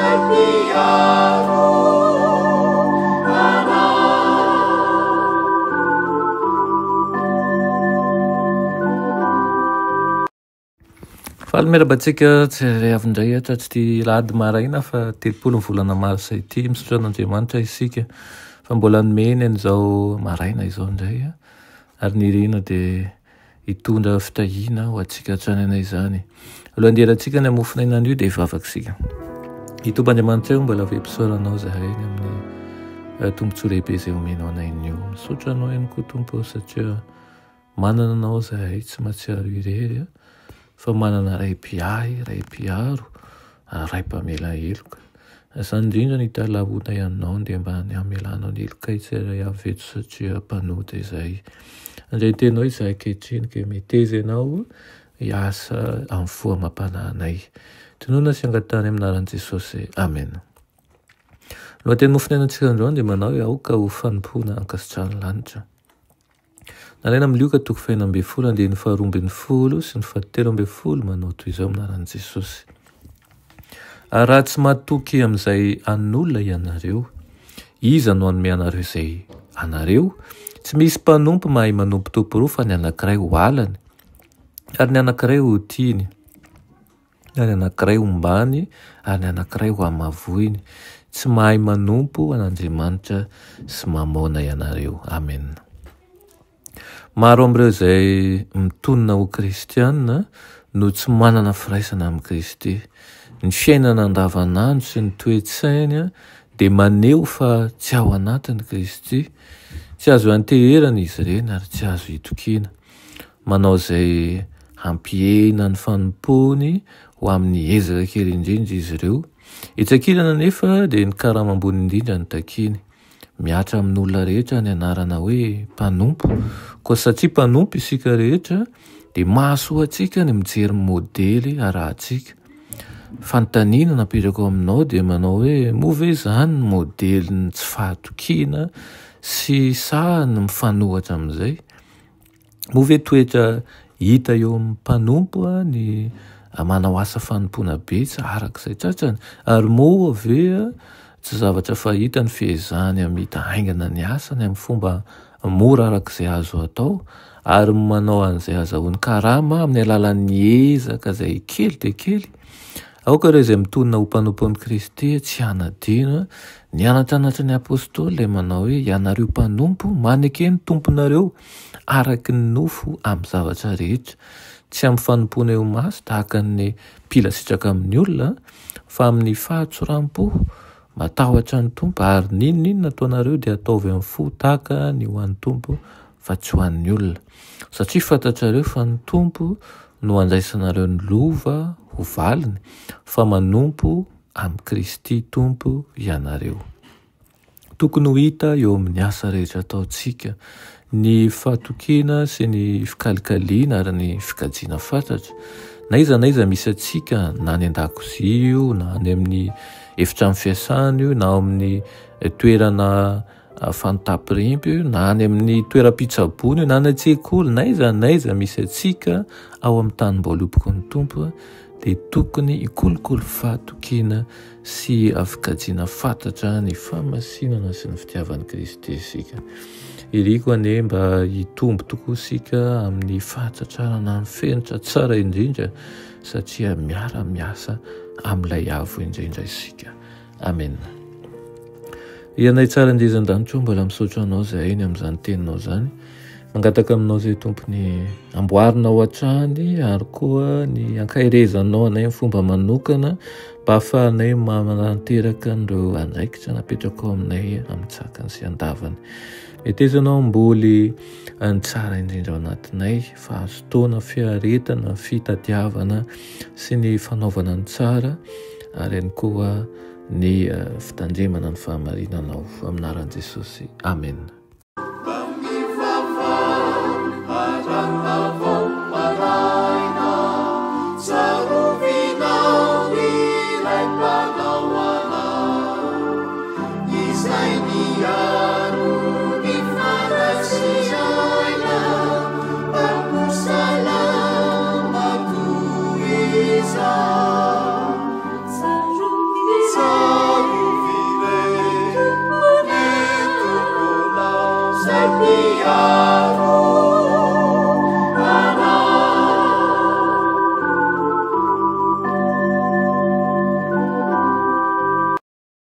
Izay mpiaro anay. Faly miarahaba antsika tsirairay avy indray hatratr'ity alahady maraina fa 30 ny volana marsa ity. Misaotra an'Andriamanitra isika fa mbola nomeny an'izao maraina izao indray ary nirina dia Hitondra fitahiana ho antsika hatrany anie izany. Alohan'ny handehanantsika ny hamofon'aina anio dia hivavaka isika. Ny Tompo Andriamanitra eo mbola velom-pisaorana Anao izahay ny amin'ny eh, tombontsoa lehibe izay omenao anay anio. Misaotra Anao ihany koa Tompo satria manana Anao izahay tsy mahatsiaro irery fa manana Ray mpiahy, Ray mpiaro, ary Ray mpamela heloka. Izany indrindra no italahoanay aminao dia mba ny hamelanao ny helokay tsirairay avy eto satria mpanota izahay. Handray ny teninao izahay ankehitriny ka meteza ianao hiasa amin'ny fo amam-panahy anay. Tononina sy angatahana amin'ny anaran'i Jesosy. Amena. Ny lohateny mofonainantsika androany dia manao hoe aoka ho fanompoana ankasitrahan'ny lanitra. Nalaina amin'ny Lioka toko fahenina ambin'ny folo andininy faharoa ambin'ny folo sy ny fahatelo ambin'ny folo manao toy izao amin'ny anaran'i Jesosy. Ary raha tsy matoky amin'izay an'olona ianareo, iza no hanome anareo izay anareo? Tsy misy mpanompo mahay manompo tompo roa fa ny anankiray ho halany ary ny anankiray ho tiany. Na ny anankiray ombany ary ny anankiray ho hamavoiny. Tsy mahay manompo an'Andriamanitra sy Mamôna ianareo. Amena. Maro amin'ireo izay mitonona ho kristiana no tsy manana firaisana amin'i Kristy. Ny fiainana andavanandro sy ny toe-tsainy dia maneho fa tsy ao anatiny Kristy. Tsy azo ianteherana izy ireny ary tsy azo itokiana. Manao izay hampihena ny fanompoany ho amin'ny ezaka kely indrindra izy ireo. Etsy ankilany anefa dia ny karama ambony indrindra no takiany. Mihatra amin'olona rehetra ny anarana hoe mpanompo. Koa satria mpanompo isika rehetra dia mahasoa antsika ny mijery ny modely arahantsika. Fanontaniana napetrako aminao dia manao hoe moa ve izany ny modelin'ny tsy fahatokiana sy sahy ny mifanohitra amin'izay? Moa ve toetra hita eo amin'ny mpanompo ny manao asa fanompoana betsa araka izay tratrany? Ary moa ve tsy zavatra fahita ny fiezahany hamita haingana ny asany amin'ny fomba mora araka izay azo atao, ary manao an'izay azahoany karama amin'ny alalan'ny ezaka izay kely dia kely? Aoka ireo izay mitonona ho mpanompon'i Kristy tsy hanadino ny anatranatry ny apostoly ilay manao hoe, Ianareo mpanompo, maneke ny tomponareo araka ny nofo amin'ny zavatra rehetra, tsy amin'ny fanompoana eo imaso tahaka ny mpila sitraka amin'ny olona, fa amin'ny fahatsoram-po, matahotra ny Tompo, ary n'inon'inona ataonareo dia ataovy amin'ny fo tahaka ny ho an'ny Tompo fa tsy ho an'ny olona. Satria fantatrareo fa ny Tompo no handraisanareo ny lova ho valiny, fa manompo amin'i Kristy Tompo ianareo. Tokony ho hita eo amin'ny asa rehetra ataontsika ny fahatokiana sy ny fikalikaliana ary ny fikajiana fatratra. Na aiza na aiza misy antsika, na any an-dakozia io, na any amin'ny efitrano fiasana io, na ao amin'ny toerana fantampirimpy na any amin'ny toeram-pitsaboana io na any an-tsekoly na aiza na aiza misy antsika ao amin'ny tanim-boaloboky ny Tompo dia tokony hikolokolo fahatokiana sy fikajiana fatratra ny fahamasinana sy ny fitiavan'i Kristy isika. Iriko anie mba hitombo tokoa isika amin'ny fahatratrarana ny fenitra tsara indrindra satria miara-miasa amin'ilay Avo indrindra isika. Amena. Ianay tsara indrindra an-danitra ô, mbola misaotra anao izahay ny amin'izany teninao izany. Mangataka aminao izay Tompo ny amboarinao hatrany ary koa ny ankaherezanao anay amin'ny fomba manokana mba hahafahanay manatanteraka an'ireo andraikitra napetrakao aminay amin'ny tsakany sy andavany. Meteza ianao hamboly ny tsara indrindra ao anatinay, fahazotoana, fiaretana, fitadiavana sy ny fanaovana ny tsara ary ihany koa ny fitandremana ny fahamarinanao. Amin'ny anaran'i Jesosy. Amena. Izay mpiaro.